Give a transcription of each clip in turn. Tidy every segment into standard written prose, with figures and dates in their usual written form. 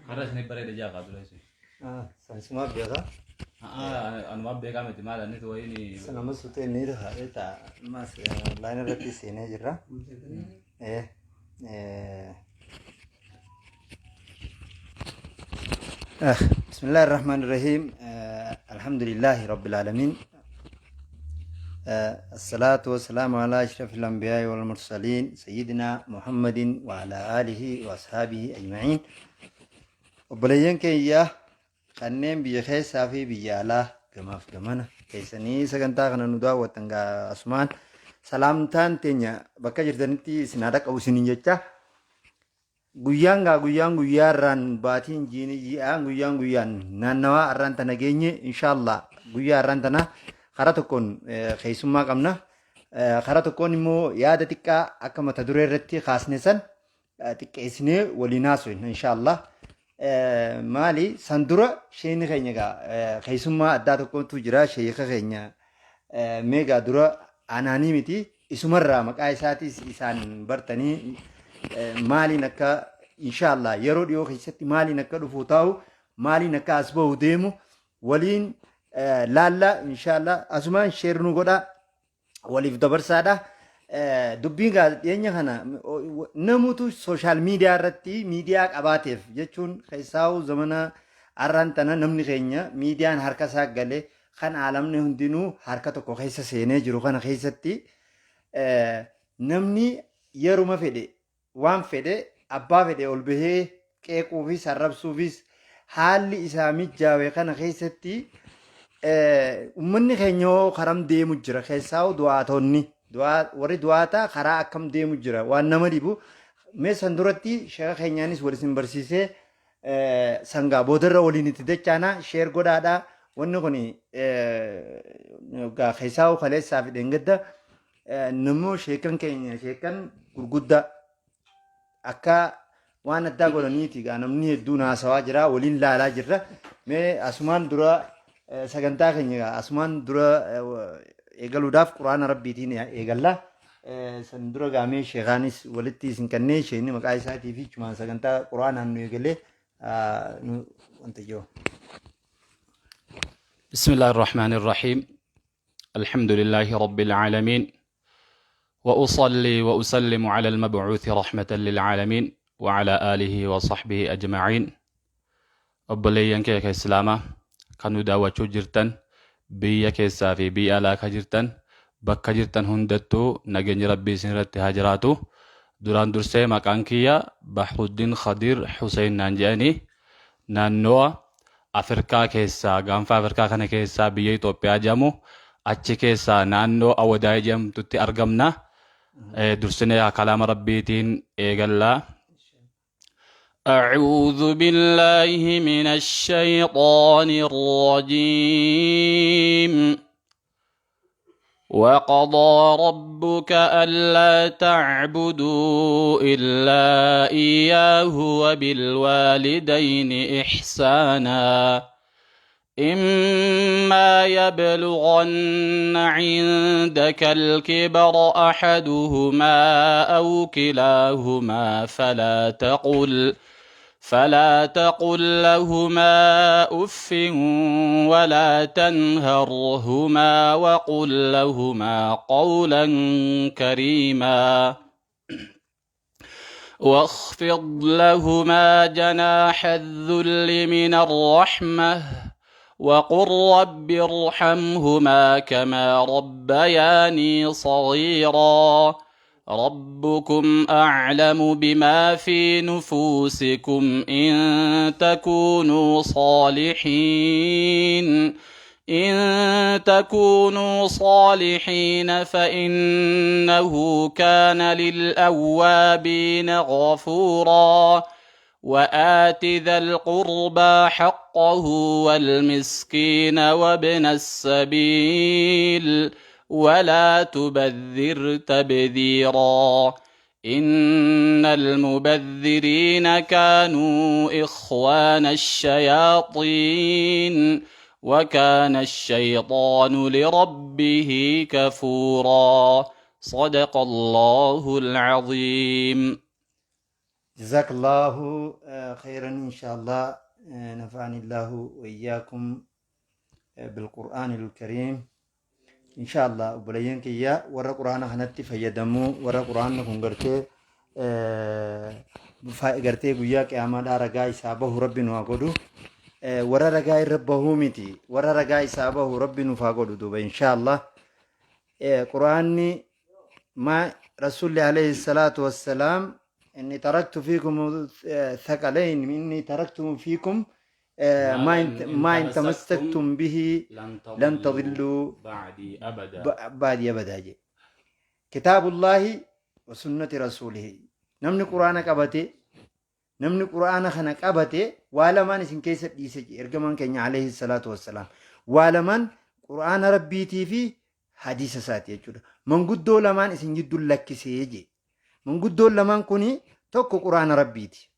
Har'a isin bareeda jaa qaa dura isin. Sansumaaf beekaa. Anumaaf beekaa miti maal annis wayiin Sanama sutee ni raha beektaa ammas online irratti seenee jirra. Eh, eh. بسم الله الرحمن الرحيم الحمد لله رب العالمين الصلاة والسلام على أشرف الأنبياء والمرسلين سيدنا محمد وعلى آله وأصحابه أجمعين. Obboleeyyan keenya kanneen biyya keessaa fi biyya alaa gamaaf gamana keessanii sagantaa kana nu daawwattan gaa asumaan salaamtaan teenya bakka jirtanitti isin haa dhaqqabu isiniin jecha. Guyyaan gaa guyyaan guyyaa irraan baatiin jiini ji'aan guyyaan guyyaan naannawaa arraan tana geenye inshaallah guyyaa arraan tana karaa tokkoon keessummaa qabna. Karaa tokkoon immoo yaada xiqqaa akka mata duree irratti kaasne san xiqqeessinee waliin haasofna inshaallah. Maali san dura sheekni keenya gaa keessummaa addaa tokkotu jira sheeka keenya mee gaa dura anaanii miti isumarraa maqaa isaatis isaan bartanii maaliin akka inshaallah yeroo dhiyoo keessatti maaliin akka dhufu taa'u maaliin akka as bahu deemu waliin laalla inshaallah asumaan sheer nu godha waliif dabarsaadha. Dubbiin gaa dhiyeenya kana namutu sooshaal miidiyaa irratti miidiyaa qabaateef jechuun keessaa'uu zamana har'aan tana namni keenya miidiyaan harka isaa galee kan aalamni hundinuu harka tokko keessa seenee jiru kana keessatti namni yeruma fedhe waan fedhe abbaa fedhe ol bahee qeequufis arrabsuufis haalli isaa mijjaawe kana keessatti ummanni keenya hoo karam deemu jira keessaa'u du'aatonni warri du'aataa karaa akkam deemu jira waan nama dhibu mee san duratti sheeka keenyaanis wal isin barsiisee sangaa boodarra waliin itti dachaana sheer godhaadha wanni kun keessaa'u kaleessaa fi dheengadda Namoo sheekan keenya sheekan gurguddaa akka waan addaa godhaniiti gaa namni hedduun haasawaa jira waliin laalaa jirra. Mee asumaan dura sagantaa keenya gaa asumaan dura eegaluudhaaf quraana rabbiitiin eegalla. San dura gaa mee sheekaanis walitti isin kannee sheekni maqaa isaatii fi chumaan sagantaa quraanaan nu eegalee nu wanta jiru. بسم الله الرحمن الرحيم الحمد لله رب العالمين وأصلي وأسلم على المبعوث رحمة للعالمين وعلى آله وصحبه أجمعين. Obboleeyyan keeka Islaamaa kan nu daawwachuu jirtan biyya keessaa fi biyya alaa ka jirtan bakka jirtan hundattuu nageenyi Rabbii isin irratti haa jiraatu. Duraan dursee maqaan kiyya Bahruddin Khadiir Hussein naan jedhanii naannowa Afirkaa keessaa gaanfa Afirkaa kana keessaa biyya Itoophiyaa jedhamu achi keessaa naannoo Awadaay jedhamtutti argamna. Dursinee kalaama Rabbiitiin eegallaa. أعوذ بالله من الشيطان الرجيم. وقضى ربك ألا تعبدوا إلا إياه وبالوالدين إحسانا إما يبلغن عندك الكبر أحدهما أو كلاهما فلا تقل لهما أف ولا تنهرهما وقل لهما قولا كريما واخفض لهما جناح الذل من الرحمة وقل رب ارحمهما كما ربياني صغيرا. ربكم أعلم بما في نفوسكم إن تكونوا صالحين إن تكونوا صالحين فإنه كان للأوابين غفورا وآت ذا القربى حقه والمسكين وابن السبيل ولا تبذر تبذيرا إن المبذرين كانوا إخوان الشياطين وكان الشيطان لربه كفورا صدق الله العظيم. جزاك الله خيرا إن شاء الله، نفعني الله وإياكم بالقرآن الكريم إن شاء الله. Obboleeyyan kiyya warra quraana kanatti fayyadamuu, warra quraanni kun gartee gartee guyyaa qiyaamaadhaa ragaa isaa bahu Rabbi nu haa godhu. Warra ragaa irra bahuu miti, warra ragaa isaa bahu Rabbi nuuf haa godhu. Duuba insha Allah quraanni ما رسول عليه الصلاة والسلام إني تركت فيكم ثقلين، إني تركت فيكم ما إن تمسكتم به لن تضلوا بعدي أبدا بعدي أبدا جي كتاب الله وسنة رسوله. Namni quraana qabate، namni quraana kana qabate waa lamaan isin keessa dhiise je ergamaan keenya عليه الصلاة والسلام. Waa lamaan, quraana Rabbiitii fi hadiisa isaati jechuudha. Manguddoo lamaan isin jidduu lakkisee je. Manguddoon lamaan kuni tokko quraana Rabbiiti,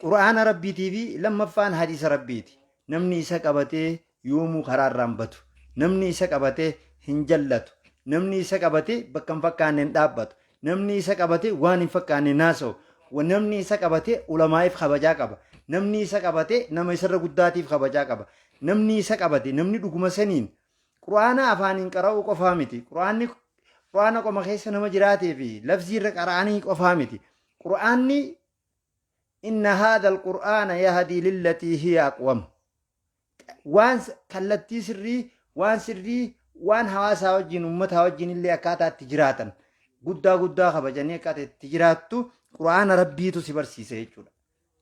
quraana Rabbiitii fi lammaffaan hadiisa Rabbiiti. Namni isa qabatee yoomuu karaa irraan batu, namni isa qabatee hin jallatu, namni isa qabatee bakka hin fakkaanne hin dhaabbatu, namni isa qabatee waan hin fakkaanne naasa'u, namni isa qabatee ulamaa'iif kabajaa qaba, namni isa qabatee nama isarra guddaatiif kabajaa qaba. Namni isa qabate, namni dhuguma saniin quraana afaaniin qara'uu qofaa miti, quraanni quraana qoma keessa nama jiraatee fi lafzii irra qara'anii qofaa miti. Quraanni إن هذا القرآن يهدي للتي هي أقوم. Waan kallattii sirrii, waan sirrii, waan hawaasaa wajjin, uummataa wajjin illee akkaataa itti jiraatan, guddaa guddaa kabajanii akkaataa itti jiraattu quraana Rabbiitu si barsiisa jechuudha.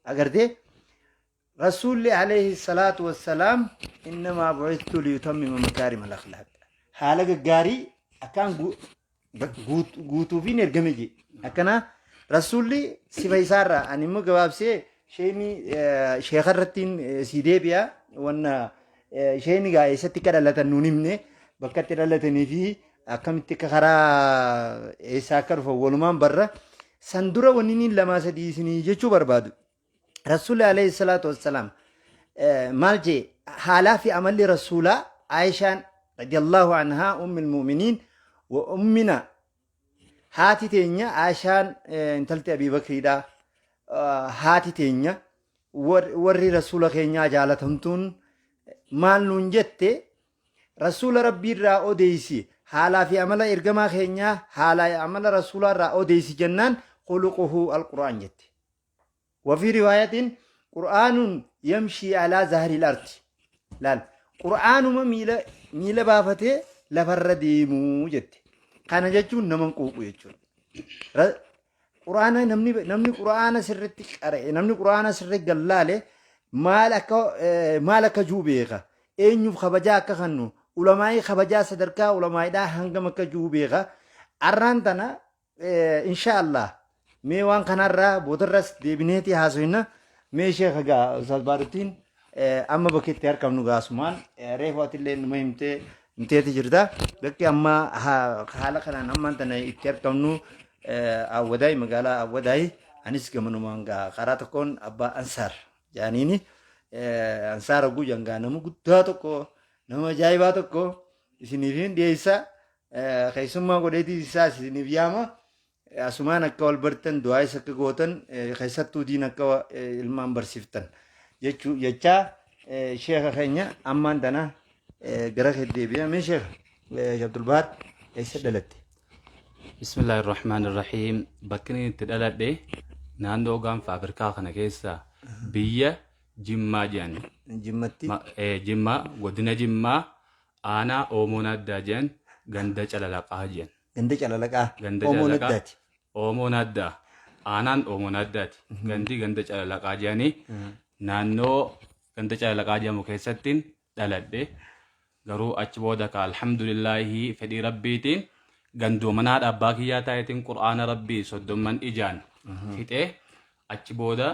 Agartee, Rasuulli عليه الصلاة والسلام إنما بعثت لأتمم مكارم الأخلاق. Haala gaggaarii akkaan guutuufiin ergame je. Akkana Rasuulli sifa isaarraa ani immoo gabaabsee sheeni sheekarrattiin si deebi'a. Wanna sheeni gaa eessatti akka dhalatan nuun himne, bakka itti dhalatanii fi akkamitti akka karaa eessaa akka dhufan walumaan barra. San dura wanni inni lamaa sadii isinii jechuu barbaadu. Rasuulli عليه الصلاة والسلام maal jee? Haalaa fi amalli Rasuulaa, Aayishaan رضي الله عنها أم المؤمنين وأمنا, haati teenya Aayishaan intalti Abii Bakriidha. Haati teenya warri Rasuula keenyaa jaalatamtuun maal nuun jette? Rasuula Rabbiirraa odeeysi, haalaa fi amala ergamaa keenyaa, haalaa fi amala Rasuulaarraa odeeysi jennaan, خلقه القرآن jette. وفي رواية قرآن يمشي على ظهر الأرض. Laal, qur'aanuma miila miila baafatee lafarra deemuu jette. Kana jechuun nama hin quuqu jechuudha. Qur'aana namni qur'aana sirritti qara'e, namni qur'aana sirritti gallaale maal akka juu beeka. Eenyuuf kabajaa akka kennu, ulamaa'ii kabajaa sadarkaa ulamaa'iidhaa hangam akka juu beeka. Arraan tana insha Allah mee waan kanarraa boodarras deebineeti haasofna. Mee sheeka gaa Ustaaz Baaruttiin, amma bakki itti argamnu gaasumaan reefu atillee numa himtee himteeti jirta. Bakki amma haala kanaan ammaan tana itti argamnu Awwadaay, magaalaa Awwadaay. Anis gamanumaan gaa karaa tokkoon abbaa Ansaar jaaniini. Ansaar guyyaan gaa nama guddaa tokko, nama ajaa'ibaa tokko isiniif hin dhiyeessa. Keessummaa godheetii isaa isiniif yaama. Asumaan akka wal bartan, du'aayis akka gootan, keessattuu diin akka ilmaan barsiiftan jechuu jechaa, sheeka keenya ammaan tana gara kee deebi'a. Mee sheeka Abdulbaar, eessa dhalatte? بسم الله الرحمن الرحيم. Bakki inni itti dhaladhe naannoo gaanfa Afrikaa kana keessa biyya Jimmaa jedhan. Jimmatti. Jimmaa, godina Jimmaa, aanaa Oomoon Addaa jedhan, ganda Calalaqaa jedhan. Ganda Calalaqaa. Ganda Oomoo Calalaqaa. Naddaati. Oomoo Naddaa. Aanaan Oomoo Naddaati. Gandi ganda Calalaqaa jedhanii naannoo ganda Calalaqaa jedhamu keessattiin dhaladhe. Garuu achi booda ka alhamdulillaahi fedhii Rabbiitiin ganduma mana haadha abbaa kiyyaa taa'eetiin Qur'aana Rabbii soddomman ijaan fixee achi booda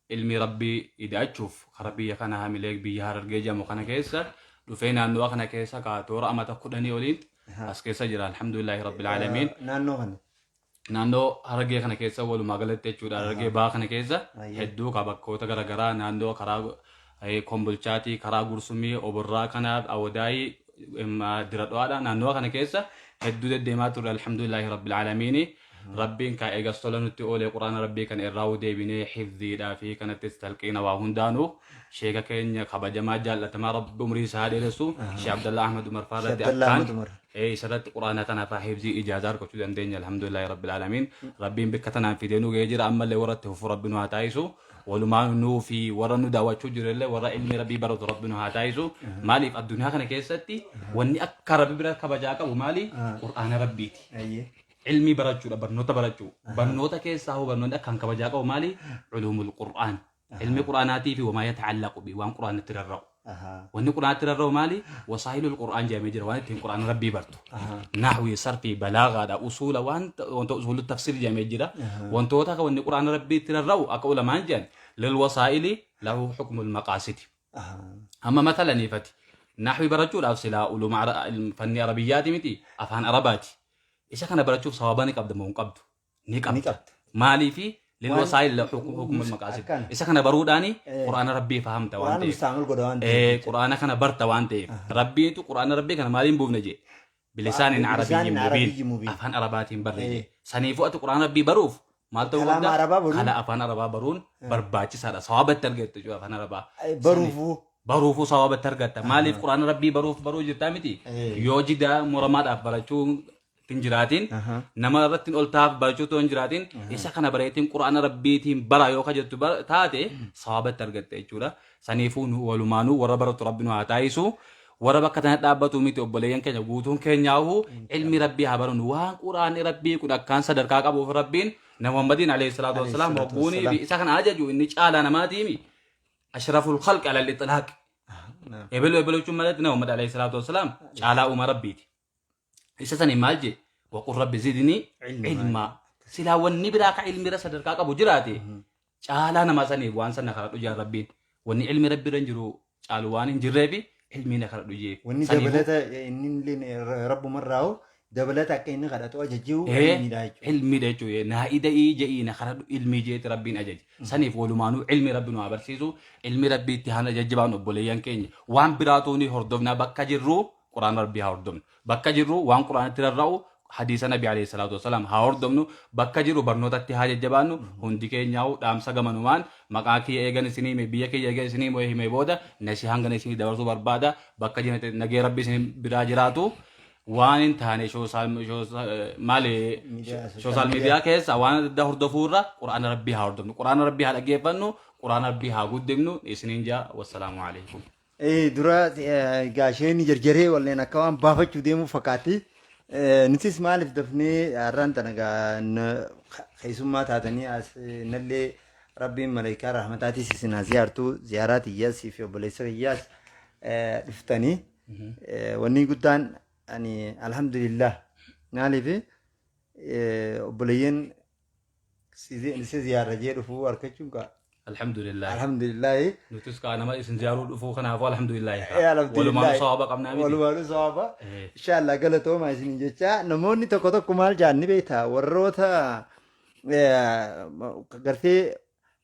ilmii Rabbii ida'achuuf kara biyya kana hamilee biyya Harargee jedhamu kana keessa dhufee naannowa kana keessa ka toora amata 10 oliin as keessa jira alhamdulillaahi Rabbil aalamiin. Naannoo kana. Naannoo Harargee kana keessa walumaa galatti jechuudha. Harargee baha kana keessa hedduu ka bakkoota garaagaraa naannoo karaa Kombolchaatii, karaa Gursumii, Oborraa kana, Awadaayii, Diradho'aadha. Naannoo kana keessa hedduu deddeemaa turre alhamdulillaahi rabbil aalamiini. Rabbiin ka eegas tola nutti oolee Qur'aana Rabbii kana irraa deebinee hifziidhaa fi kanattis talqiina waa hundaanuu sheeka keenya kabajamaa jaallatamaa Rabbi umrii isaa haa dheeressu Sheekh Abdallaa Ahmad Umar faa Sheekh irratti Abdallaa akkaan Ahmad Umar. Isarratti Qur'aana kana faa hifzii ijaazaa argachuu dandeenya alhamdulillaahi rabbil aalamiin. Rabbiin bikka tanaan fidee nu ga'ee jira ammallee warra itti fufu Rabbi nu haa taasisu. Walumaa nuu fi warra nu daawwachuu jiru illee warra ilmi Rabbii baratu Rabbi nu haa taasisu. Maaliif addunyaa kana keessatti wanni akka Rabbi bira kabajaa qabu maali? Qur'aana Rabbiiti. Ilmii barachuudha, barnoota barachuu. Barnoota keessaa hoo barnoonni akkaan kabajaa qabu maali? Culuumul Qur'aan. Ilmi Qur'aanaatii fi wamaa yata'allaqu bi waan Qur'aanatti rarra'u. Wanni Qur'aanatti rarra'u maali? Wasaa'ilul Qur'aan jedhamee jira waan ittiin Qur'aana Rabbii bartu. Nahwi, sarfii, balaagaadha, usuula waan wanta usuulu tafsir jedhamee jira. Wantoota akka wanni Qur'aana Rabbii itti rarra'u akka ulamaan jedhan lil wasaa'ili lahu hukmul maqaasidi. Amma matalaniifati nahwi barachuudhaaf silaa uluma fanni arabiyyaati miti afaan arabaati. Isa kana barachuuf sawaaba ni qabda moo hin qabdu? Ni Ni qabda. qabda. Maaliifi lil Waan wasaa'il hukmul maqaasid. Akkana. Isa kana baruudhaani Qur'aana Rabbii fahamta waan Qur'aana ta'eef. mustaamal godha waan ta'eef. Qur'aana kana barta waan ta'eef. Rabbiitu Qur'aana Rabbii kana maaliin buufne jee? Bilisaanin Bilisaanin arabiyyin arabiyyin mubiin. mubiin. Afaan Arabaatiin barre jee. Saniifuu ati Qur'aana Rabbii baruuf maal ta'uu Kalaama qabda? Arabaa baruun. Kala afaan Arabaa baruun barbaachisaadha. Sawaaba itti argatta jechuudha afaan Arabaa. Baruufuu. Baruufuu sawaaba itti argatta. Maaliif Qur'aana Rabbii baruuf baruu jirtaa miti? Yoo jidaa moramaadhaaf barachuu hin jiraatiin nama irratti ol taaf barachuu otoo hin jiraatiin isa kana bareetiin Qur'aana Rabbiitiin bara yoo ka jettu taate sawaaba itti argatta jechuudha. Saniifuu nu walumaanuu warra baratu Rabbi nu haa taasisu. Warra bakka tana dhaabbatu miti obboleeyyan keenya guutuun keenyaahuu ilmi Rabbii haa barannu. Waan Qur'aanni Rabbii kun akkaan sadarkaa qabuuf Rabbiin na Muhammadiin alayhi salaatu wassalaam Alayhi salaatu hogguunii fi wassalaam. isa kana ajaju inni caalaa namaatiimi. Ashraful khalqi alal itlaaq. Ebelu ebelu jechuun malatti na Muhammad alayhi salaatu wassalaam caalaa uumaa Rabbiiti. Isa saniin maal jee? Waqul rabbi zidnii Ilmaa. ilmaa. Silaa wanni biraa ka ilmi irra sadarkaa qabu jiraate caalaa namaa saniif waan sana kadhadhu jaan Rabbiin. Wanni ilmi Rabbi irra hin jiru caalu waan hin jirreefi ilmii na kadhadhu jee. Wanni Saniifuu dabalata inni illee rabbumarraa dabalata akka inni kadhatu ajajjiu ilmiidha jechuudha. Ilmiidha jechuudha. Naa ida'ii je'ii na kadhadhu ilmii jeeti Rabbiin ajaje. Saniif walumaanuu ilmi Rabbi nu haa barsiisu. Ilmi Rabbii itti haa jajjabaan obboleeyyan keenya. Waan biraatuu ni hordofnaa bakka jirru Qur'aana Rabbii haa hordofnu. Bakka jirru waan Qur'aanatti rarra'u hadiisa Nabii alayhi salaatu wassalaam haa hordofnu. Bakka jirru barnootatti haa jajjabaannu. Hundi keenyaa'u dhaamsa gamanumaan maqaa kiyya eegan isinii hime biyya kiyya eegan isinii hime booda nasihaan gana isinii dabarsuu barbaada. Bakka jiranitti nagee Rabbii isin biraa jiraatu. Waan hin taane maali Miidiyaa, social sooshaal media. miidiyaa keessa waan adda addaa hordofuu irra Qur'aana Rabbii haa hordofnu. Qur'aana Rabbii haa dhaggeeffannu. Qur'aana Rabbii haa guddifnu. Isiniin jaa wassalaamu alaikum. Dura egaa isheen jarjaree walleen akka waan baafachuu deemuu fakkaatti. Nutis maaliif dafnee har'aan tana egaa keessummaa taatanii as nallee Rabbiin malaayikaa rahmataatis isin haa ziyaartu ziyaaraa tiyyaas fi obboleessa kiyyaas dhuftanii. Wanni guddaan ani alhamdulillah maaliif obboleeyyan si ziyaarra jee dhufuu argachuun kaa Alhamdulillah. Alhamdulillah. Nutis kaa nama isin ziyaaruu dhufuu kanaafuu alhamdulillah. Alhamdulillah. Walumaanuu sawaaba qabnaa miti. Walumaanuu sawaaba. Inshallah galatoomaa isinin jecha namoonni tokko tokko maal jaan ni beektaa warroota gartee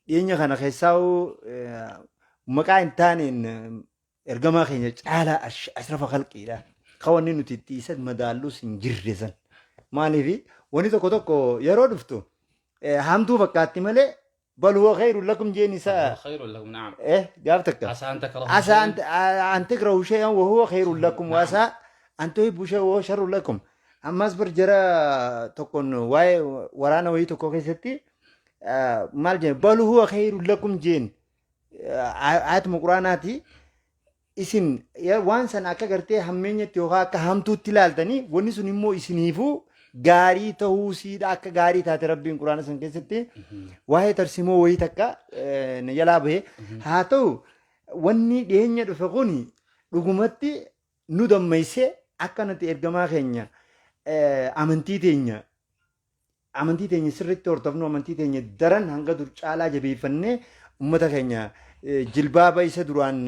dhiyeenya kana keessaa'uu maqaa hin taaneen Ergamaa keenya caalaa ashrafa khalqiidha. Ka wanni nuti itti isa madaallus hin jirre san. Maaliif wanni tokko tokko yeroo dhuftu hamtuu fakkaatti malee bal huwa khayrun lakum jeen isaa Khayrun lakum na'am. gaaf takka. Asaa an takrahu Asaa shay'an. an takrahu shay'an wa huwa khayrun lakum wa asaa an tuhibbu shay'an wa huwa sharrun lakum. Ammas bar jara tokkoon waa'ee waraana wayii tokko keessatti maal jeen bal huwa khayrun lakum jeen ayatuma quraanaati isin waan sana akka gartee hammeenyatti yookaan akka hamtuutti ilaaltanii wanni sun immoo isiniifuu Gaarii ta'uu siidha akka gaarii taate Rabbiin Quraana san keessatti waa'ee tarsimoo wayii takka na jalaa bahe. Haa ta'u, wanni dhiyeenya dhufe kun dhugumatti nu dammaysee akka nuti ergamaa keenya amantii teenya sirriitti hordofnu, amantii teenya daran hanga dur caalaa jabeeffannee, ummata keenya jilbaaba isa duraan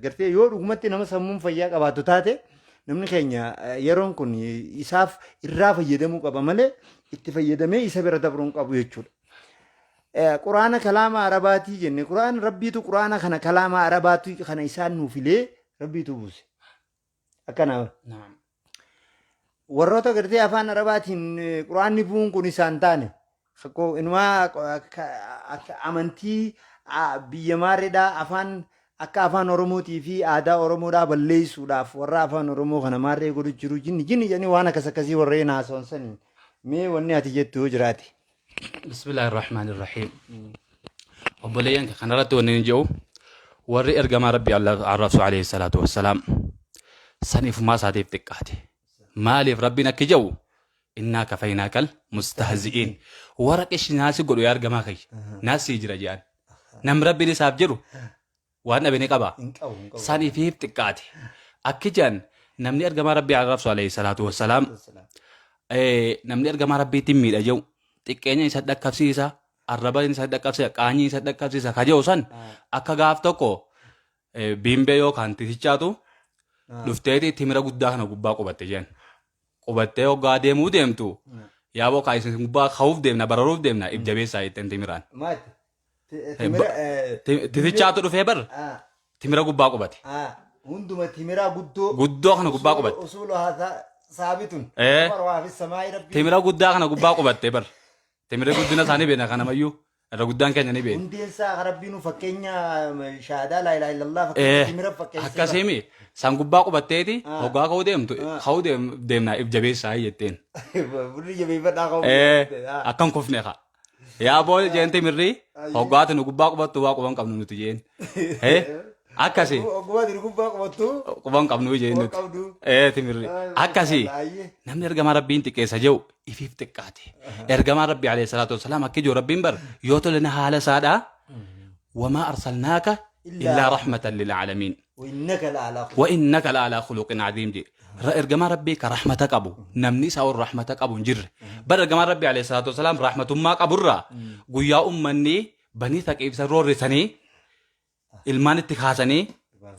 gartee yoo dhugumatti nama sammuun fayyaa qabaatu taate, namni keenya yeroon kun isaaf irraa fayyadamuu qaba malee itti fayyadamee isa bira dabruu hin qabu jechuudha. Quraana kalaama Arabaatii jenne. Quraana Rabbiitu, quraana kana kalaama Arabaatu kana isaan nuuf filee Rabbiitu buuse. Akkana. Naam. Warroota gartee afaan Arabaatiin quraanni bu'uun kun isaan taane Akkoo inumaa akka amantii biyya maarreedhaa afaan akka afaan Oromootii fi aadaa Oromoodhaa balleessuudhaaf warra afaan Oromoo kana maarree godhu jiru, jinni jinni jedhanii waan akkas akkasii warreen haasawan saniin mee wanni ati jettu yoo jiraate. Bismillaahi Rahmaani Rahiim. Obboleeyyan, kanarratti wanni inni jedhu, warri ergamaa Rabbii arrabsu alayhi salaatu wassalaam saniifumaa isaatiif xiqqaate. Maaliif? Rabbiin akki jedhu, innaa kafaynaakal mustahzi'iin. Warra qishi naasi godhu yaa ergamaa kiyya. Naasii jira jedhan. Nam Rabbiin isaaf jedhu waan dhabe ni qaba. Hin qabu, hin qabu. Saniifiif xiqqaate. Akki jedhan, namni ergamaa Rabbii arrabsu alayhi salaatu wassalaam namni ergamaa Rabbiitiin miidha jedhu, xiqqeenya isa dhaqqabsiisa, arraba isa dhaqqabsiisa, qaanyii isa dhaqqabsiisa ka jedhu san akka gaaf tokko biimbee yookaan titichaatu dhufteeti timira guddaa kana gubbaa qubatte jedhan. Qubattee hoggaa deemuu deemtu, yaaboo kaa isin gubbaa ka'uuf deemna, bararuuf deemna, if jabeessaa jetteen timiraan. Maati? Timira Titichaatu dhufee bar timira gubbaa qubate. Hunduma timiraa guddoo. Guddoo kana gubbaa qubatte. Usuulu saabitun. Waa fi samaayii Rabbii. Timira guddaa kana gubbaa qubatte bar. Timira guddina isaanii beekna, kanamayyuu irra guddaan keenya ni beekna. Hundeen isaa Rabbiin fakkeenya shahaadaa laa ilaaha illallah fakkeenya timira fakkeessa. Akkasiimi san gubbaa qubatteeti hoggaa ka'uu deemtu, ka'uu deemna, if jabeessaa jetteen. Bunni jabeeffadhaa qabu. Akkan kufne kaa. Yaa boo jeen, timirri hoggaati nu gubbaa qubattu waa quban qabnu nuti jeen. Akkasi. Ogummaa jiru gubbaa qubattu. Quban qabnu jeen nuti. Qabdu. Timirri. Akkasi. Namni ergamaa Rabbiin xiqqeessa jedhu ifiif xiqqaate. Ergamaan Rabbii alayhi salaatu wasalaam akka ijoo Rabbiin bar yoo tole na haala isaadhaa, wamaa arsalnaaka illaa rahmatan lil aalamiin. وإنك لعلى خلق. وإنك لعلى خلق عظيم jee. Ergamaa Rabbii ka rahmata qabu, namni isaa ol rahmata qabu hin jirre. Bar ergamaan Rabbii alayhi salaatu wasalaam rahmatummaa qaburraa guyyaa ummanni Banii Thaqiif isa roorrisanii, ilmaan itti kaasanii,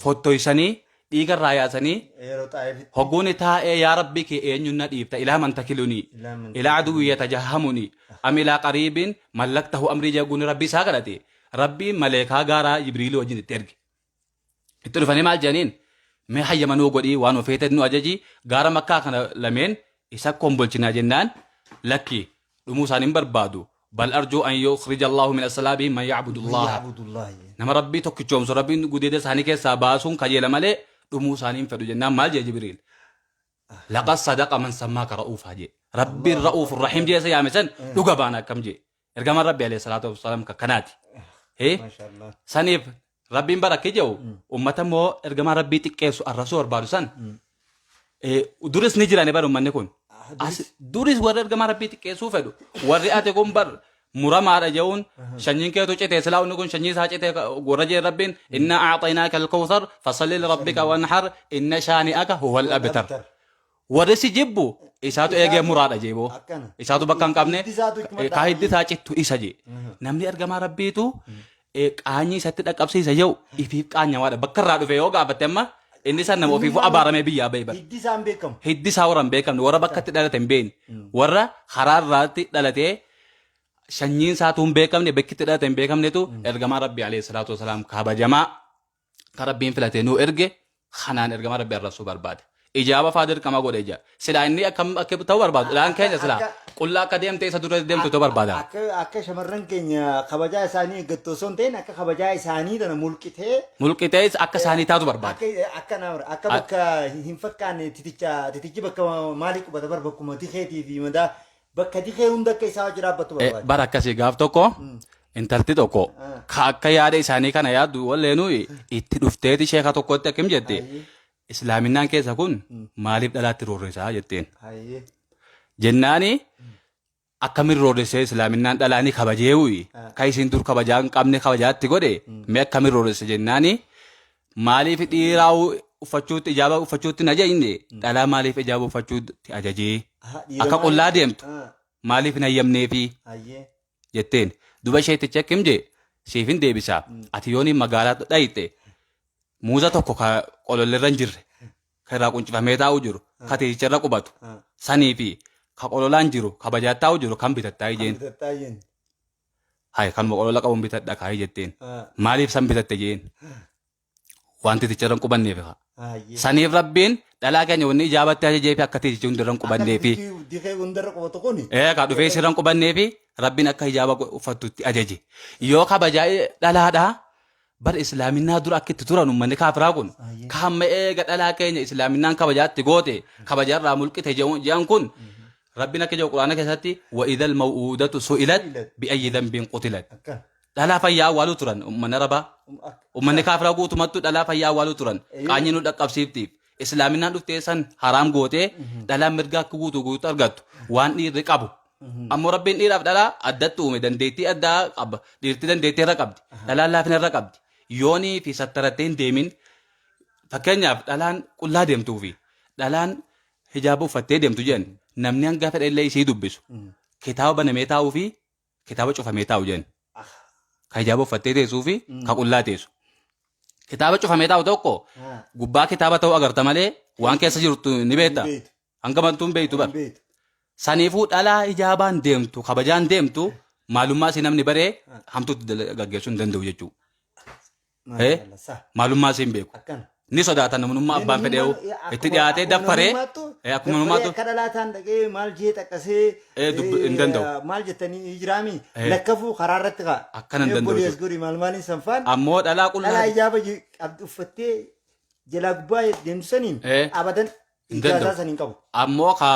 fottoysanii, dhiiga irraa yaasanii, Yeroo Xaa'ifitti. Hogguuni taa'ee, yaa Rabbii kee, eenyuun na dhiifta? إلى من تكلني إلى من إلى عدو يتجهمني أم إلى قريب ملكته أمري jee. Hogguuni Rabbii isaa kadhate, Rabbiin maleekaa gaaraa Jibriilii wajjin itti erge. Itti dhufanii maal jedhaniin? Mee hayyama nuu godhii, waan ofeete nu ajaji, gaara Makkaa kana lameen isa kombolchinaa jennaan, lakki, dhumuu isaan hin barbaadu. بل أرجو أن يخرج الله من أصلابهم من يعبد الله. يعبد الله. Nama Rabbii tokkichoomsu Rabbiin gudeeda isaanii keessaa baasuun kajeela malee dhumuu isaanii hin fedhu jennaan, maal jee Jibriil? لقد صدق من سماك رؤوفا jee. Rabbiin ra'uuf rahiim jee isa yaame san dhuga baana akkam jee. Ergamaan Rabbi alayhi salaatu wassalaam kanaati. ما شاء الله. Saniif Rabbiin bara akka jedhu, ummata immoo ergamaa Rabbii xiqqeessu, arrabsuu barbaadu san duris ni jirani bar ummanni kun. Duris warri ergamaa Rabbii xiqqeessuu fedhu, warri ati kun bar muramaadha jehuun, sanyiin keetu citee, silaa inni kun sanyii isaa citee warra jeen, Rabbiin إنا أعطيناك الكوثر فصل لربك وانحر إن شانئك هو الأبتر. Warri si jibbu isaatu eegee muraadha jeeboo. Akkana. Isaatu bakka hin qabne. Hiddi isaatu ittuma Ka hiddi isaa cittu isa jee. Namni ergamaa Rabbiitu qaanyii isatti dhaqqabsiisa jedhu ifiif qaanyawaadha. Bakka irraa dhufe yoo gaafatte, amma inni san nama ofiifuu abaaramee biyyaa bahe bara. Hiddi isaa hin beekamu. Hiddi isaa warra hin beekamne, warra bakka itti dhalate hin beekne, warra karaa irraatti dhalatee sanyiin isaatu hin beekamne, bakki itti dhalate hin beekamnetu ergamaa Rabbii alayhi salaatu wasalaam kabajamaa kan Rabbiin filatee nuu erge kanaan ergamaa Rabbii arrabsuu barbaade. Ijaaba faa dirqama godhe ija. Silaa inni akkam akka ta'uu barbaadu. Ilaan keenya silaa qullaa akka deemte isa dura deemtu ta'uu barbaada. Akka shamarran keenya kabajaa isaanii eeggattu osoo hin ta'in, akka kabajaa isaanii tana mulqitee Mulqitees akka isaanii taatu barbaada. Akka bakka hin fakkaanne, titichi bakka maalii qubata bar, bakkuma tikeetii fi madaa bakka tikee hunda akka isaa hojii dhaabbattu barbaada. Bara akkasii gaaf tokko intalti tokko ka akka yaada isaanii kana yaaddu walleenuu itti dhufteeti sheeka tokkotti akkim jette, "Islaaminaan keessa kun maaliif dhalaatti roorrisaa?" jetteen. Hayyee. Jennaani akkamin roorrisee islaaminaan dhalaa ni kabajeewuyi ka isin dur kabajaa hin qabne kabajaatti godhe mee akkamin roorrisse jennaani maaliif dhiiraa uffachuutti ijaaba uffachuutti hin ajajne dhalaa maaliif ijaaba uffachuutti ajajee akka qullaa deemtu maaliif hin hayyamneefi jetteen duba sheetichi akkim jee siif hin deebisa ati yooni magaalaa dhayxe muuza tokko ka qolollerra hin jirre ka irraa quncifamee taa'u jiru ka tiicha irra qubatu sanii fi ka qololaan jiru kabajaa taa'u jiru kan bitattaa jeen Bitattaa jeen. Hay kanuma qolola qabuun bitadha kaayii jetteen maaliif san bitatte jeen waan tiiticha irra hin qubanneef kaa. Saniif Rabbiin dhalaa keenya wanni ijaabatti ajajee fi akka tiitichi hundarra hin qubanneefi. Dikee hundarra qubatu kuni. Ee kaa dhufee isirra hin qubanneefi Rabbiin akka hijaaba uffattu itti ajaje. Yoo kabajaa dhalaadhaa bar islaaminaa dura akka itti turan ummanni kaafiraa kun ka hamma eega dhalaa keenya islaaminaan kabajaa itti goote kabajaa irraa mulqite jedhan kun Rabbiin akka jedhu Qur'aana keessatti wa idhal maw'uudatu su'ilat bi'ayyi dhanbiin qutilat. Dhalaa fayyaa awwaaluu turan ummanni Arabaa. Ummanni kaafiraa guutumattuu dhalaa fayyaa awwaaluu turan. Qaanyii nu dhaqqabsiiftiif. Islaaminaan dhuftee san haraam gootee dhalaan mirga akka guutuu guutuu argattu waan dhiirri qabu. Ammoo Rabbiin dhiiraaf dhalaa addatti uume dandeettii addaa qaba. Dhiirti dandeettii irra qabdi. Dhalaan laafina irra qabdi. Yoonii fi sattarattee hin deemin. Fakkeenyaaf dhalaan qullaa deemtuu fi dhalaan hijaaba uffattee deemtu jedhan namni hanga fedhe illee isii dubbisu kitaaba banamee taa'uu fi kitaaba cufamee taa'u jedhan. Ka hijaaba uffattee teessuu fi ka qullaa teessu. Kitaaba cufamee taa'u tokko gubbaa kitaaba ta'uu agarta malee waan keessa jirtu ni beekta. Hanga bantuu hin beektu bar. Saniifuu dhalaa hijaabaan deemtu kabajaan deemtu maalummaa isii namni baree hamtuutti gaggeessuu hin danda'u jechuudha. Maalummaa isii hin beeku. Ni sodaata namnummaa abbaan fedheewu itti dhiyaatee daffaree akkuma namummaatu Akka dhalaa ta'an dhaqee maal jee xaqqasee hin danda'u. Maal jettanii jiraami lakkafuu karaa irratti ka'a. Akkana hin danda'u Obbolees godhi maal maaliin sanfaan. Ammoo dhalaa qullaa. Dhalaa ijaaba qabdi uffattee jalaa gubbaa deemtu saniin abadan Hin ijaasaa danda'u. saniin qabu. Ammoo ka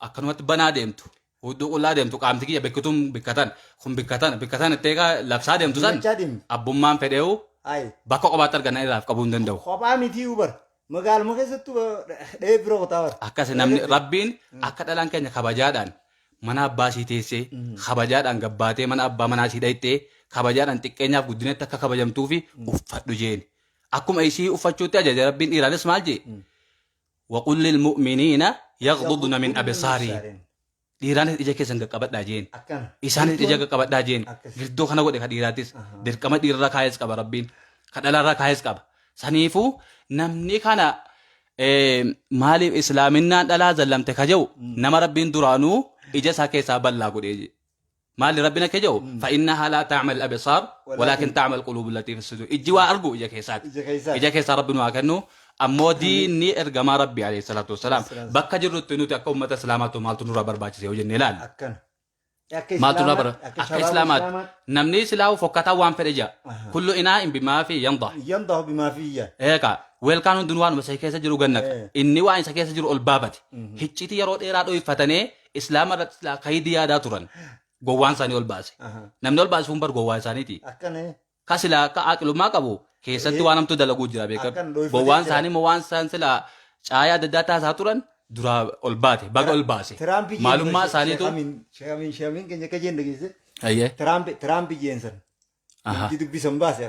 akkanumatti banaa deemtu hudduu qullaa deemtu qaamti kiyya bekkituun bikkatan kun bikkatan bikkatan ittee ka labsaa deemtu san Himachaa deemti. abbummaan fedheewu Ayi. bakka kophaatti arganna irraaf qabuu hin danda'u. Kophaa mitii bar. Magaaluma keessattuu dhahee bira qotaa bar. Akkas namni Rabbiin akka dhalaan keenya kabajaadhaan mana abbaa isii teessee kabajaadhaan gabbaatee mana abbaa manaa isii dhayxee kabajaadhaan xiqqeenyaaf guddinatti akka kabajamtuufi uffadhu jeen. Akkuma isii uffachuutti ajaje Rabbiin dhiiraanis maal jee? Waqul lilmu'miniina yaghdudna min absaarihim. Dhiiraanis ija keessan qaqqabadhaa jeen. Akkana. Isaanis ija qaqqabadhaa jeen. Akkas. Girdoo kana godhe ka dhiiraatis. Dirqama dhiirarra kaayes qaba Rabbiin. Ka dhalaarra kaayes qaba. Saniifuu namni kana maaliif islaaminaan dhalaa zallamte ka jedhu nama Rabbiin duraanuu ija isaa keessaa ballaa godhee jedhe. Maali Rabbiin akka jedhu fa'innahaa laa ta'mal absaar walaakin ta'mal quluubu latii fi suduur. Ijji waa argu ija keessaati. Ija keessaati. Ija keessaa Rabbi nu haa kennu. Ammoo diinni ergamaa Rabbi alayhi salaatu wassalaam bakka jirrutti nuti akka ummata islaamaatti maaltu nurraa barbaachise yoo jennee ilaalle. Akkana. Akka Maaltu nurraa Islaamaatti- bara akka akka shabaaba islaamaatti Islaamaatti namni silaahu fokkataa waan fedhe jaa. Kullu inaa bimaa fi yandah. Yandahu bimaa fiyya. Eegaa weelkaan hundinuu waanuma isa keessa jiru gannaqa. Inni waan isa keessa jiru ol baafate. Hiccitii yeroo dheeraa dhoyfatanii Islaama irratti silaa kaydii yaadaa turan. Gowwaan isaanii ol baase. Namni ol baase sun bar gowwaa isaaniiti. Akkana. Ka silaa akka aqilummaa qabu keessatti waan hamtuu dalaguu jira beekadhu. Akkan dhoyfatee Gowwaan jira. isaanii immoo waan isaan silaa caayaa adda addaa taasisaa turan duraa ol baate baga ol baase. Tiraampi Maalummaa isaaniitu. Sheekamiin sheekamiin keenya akka jeen dhageesse. Ayyee. Tiraampi Tiraampi jeensan. Aha. Itti dubbisan baase.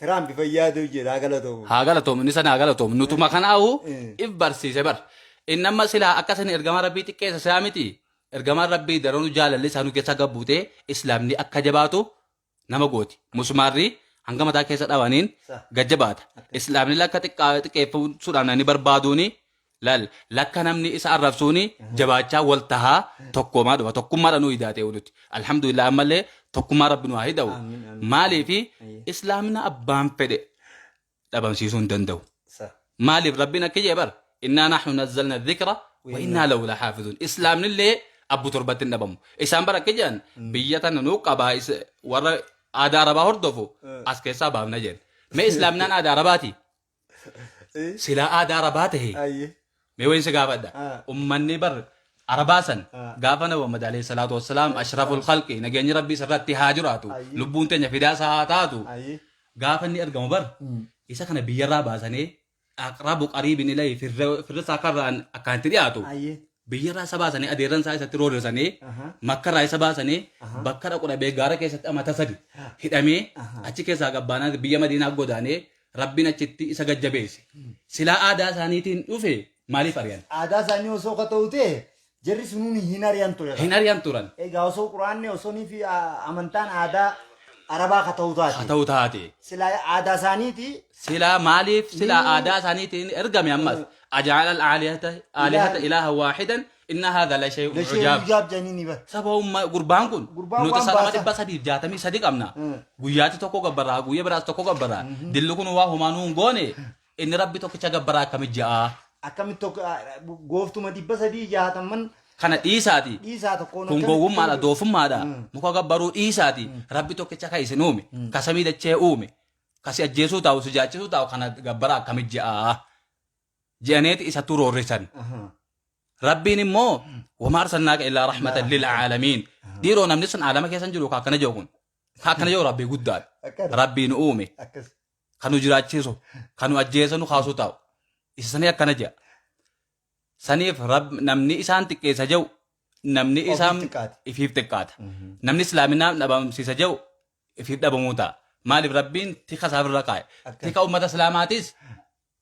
Tiraampi fayyaa ta'u jedha haa galatoomu. Haa galatoomu inni sana haa galatoomu nutuma kanaahu Eh. if barsiise bar. Inni amma silaa akka sani ergamaa rabbii xiqqeessa isaa miti. Ergamaan rabbii daranuu jaalalli isaa nu keessa gabbuutee islaamni akka jabaatu nama gooti. Musmaarri hanga mataa keessa dhawaniin Sa. gajjabaata. Islaamni lakka xiqqaa xiqqeeffamuudhaan namni barbaaduuni Laal lakka namni isa arrabsuuni jabaachaa wal tahaa tokkoomaa dhufa tokkummaadha nu hidaatee nuti alhamdulillah ammallee tokkummaa rabbi nu haa hida'u Amiin, amiin. maaliifi islaamna abbaan fedhe dhabamsiisuu hin danda'u Sa. maaliif rabbiin akka jee bar innaa nahnu nazzalna dhikra wa innaa lahu laxaafizuun islaamnillee abbu torbatti hin dhabamu isaan bar akka jedhan biyya tana nuu qabaa warra aadaa arabaa hordofu as keessaa baafna jedhan mee islaamnaan aadaa arabaati Silaa aadaa Arabaa tahe Ayyee. mee wayin si gaafadha. Ah. Ummanni bar Arabaa san Ah. gaafa Nabi Muhammad alayhi salaatu wassalaam ashraful khalqi nageenyi Rabbii isarratti haa jiraatu Ayyee. lubbuun teenya fidaa isaa haa taatu Ayyee. gaafa inni ergamu bar isa kana biyyarraa baasanii aqrabu qariibin ilayhi firra firra isaa karraan akkaan itti dhiyaatu Ayyee. Biyyarraa isa baasanii adeerran isaa isatti roorrisanii Makkarraa isa baasanii bakka dhaqu dhabee gaara keessatti amata 3 hidhamee achi keessaa gabbaanaa biyya Madiinaa godaanee Rabbiin achitti isa gajjabeesse. Silaa aadaa isaaniitiin dhufe maaliif ari'an? Aadaa isaanii osoo ka ta'u ta'e jarri sunuun hin ari'an ture. Hin ari'an turan. Egaa osoo quraanni osoo fi amantaan aadaa Arabaa ka ta'u taate. Ka ta'u taate. Silaa aadaa isaaniiti. Silaa maaliif silaa aadaa isaaniitiin ergame ammas aja'ala al-aalihata aalihata ilaaha waahidan inna haadha la shay'un Lashee ujaab. ujaab jedhanii ni bar. Saba umma gurbaan kun Gurbaan nuti waan sanama baasa. 363 qabna. Guyyaatti tokko gabbarraa guyya biraas tokko gabbarraa. Dilli kun waa homaa nuun goone inni rabbi tokkicha gabbaraa akkamitti ja'a. Akkamitti tokko gooftuma 360n Kana dhiisaati. Dhiisaa tokkoon Kun akkamitti gowwummaadha, doofummaadha. Muka gabbaruu dhiisaati. Rabbi tokkicha ka isin uume, ka samii dachee uume, ka si ajjeesuu taa'u, si jaachisuu taa'u kana gabbara akkamitti je'aa? Je'aneeti isattuu roorrisan. Rabbiin immoo wama arsalnaaka illaa rahmatan lil aalamiin. Dhiiroo namni sun aalama keessa hin jiru ka akkana jedhu kun. Ka akkana jedhu Rabbii guddaadha. Akkana. Rabbii nu uume. Akkas. Ka nu jiraachisu, ka nu ajjeese nu kaasuu taa'u. Isa sanii akkana jedha. Saniif Rabb namni isaan xiqqeessa jedhu namni Ofiif isaan xiqqaate. ifiif xiqqaata. Namni islaaminaa dhabamsiisa jedhu ifiif dhabamuu ta'a. Maaliif Rabbiin tika isaa irra kaa'e. Akkas. Tika ummata islaamaatis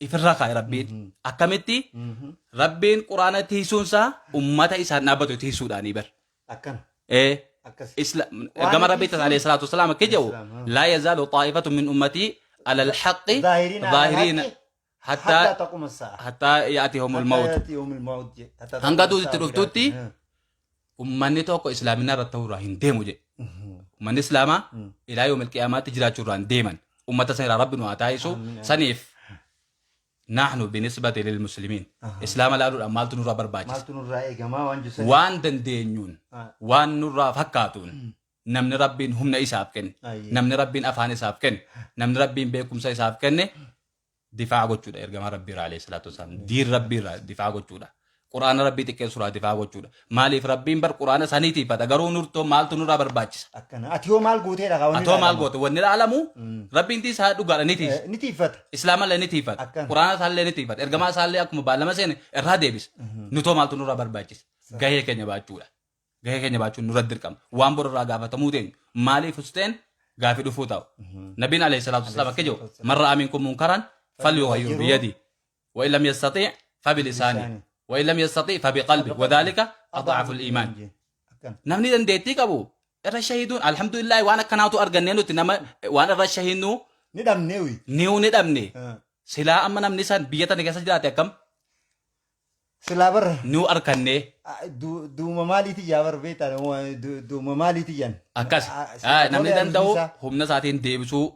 ifirra kaa'e Rabbiin. Akkamitti Rabbiin quraana tiisuun isaa ummata isaan dhaabbatu tiisuudhaanii bar. Akkana. Ee Akkas. Ergama Rabbii tiisuun- alayhi salaatu wasalaam akka jedhu Islaam, haa. laa yazaalu xaa'ifatu min ummatii ala alhaqqi Zaahiriina ala zaahiriina alhaqqi hattaa Hatta taquma sa'a. hattaa ya'tihumul mawt Ya'tihumul mawt je. Hatta Hanga taquma duuti itti sa'a dhuftutti biraatti. ummanni tokko islaaminaa irratti ta'uu irraa hin deemu jedhe. Ummanni islaamaa ilaa yoomil qiyaamaatti jiraachuu irraa hin deeman. Ummata san irraa rabbi nu haa taasisu. Saniif nahnu binisbati lil muslimiin. Islaama laaluudhaan maaltu nurraa barbaachisa? Maaltu nurraa eegamaa waan jiru sani. Waan dandeenyuun waan nurraa fakkaatuun namni rabbiin humna isaaf kenne, namni rabbiin afaan isaaf kenne, namni rabbiin beekumsa isaaf kenne difaa'a gochuudha ergamaa rabbii irraa alayhi salaatu wasalaam diin rabbii irraa difaa'a gochuudha quraana rabbii xiqqeessu irraa difaa'a gochuudha maaliif rabbiin bar quraana sanii tiifata garuu nurtoo maaltu nurraa barbaachisa Akkana. Ati hoo maal gooteedha kaa wanni atoo maal ilaalamu? goote wanni ilaalamu rabbiin tiisaa dhugaadha ni tiisa Ni tiiffata. islaamallee ni tiifata Akkana. quraana isaallee ni tiifata ergamaa isaallee akkuma baallama seene irraa deebisa nutoo maaltu nurraa barbaachisa gahee keenya baachuudha Gahee keenya baachuun nurra dirqama. Waan bor irraa gaafatamuu teenyu maaliif usteen gaafi dhufuu taa'u. Nabiin alayhi salaatu wasalaam akka jedhu man ra'a minkum munkaran falyughayyir biyadihi wa in lam yastati' fabilisaanihi wa in lam yastati' fabiqalbihi wa dhalika ad'afu al-iman. Namni dandeettii qabu irra shahiduun alhamdulillah waan akkanaatu argannee nuti nama waan irra shahidnu Ni dhabnee wi. niu ni dhabne. Silaa amma namni san biyya tana keessa jiraate akkam Silaa bar Nuu arkannee. duuma maaliiti yaa bar beektaa duuma maaliiti yan. Akkas. Namni danda'u humna isaatiin deebisuu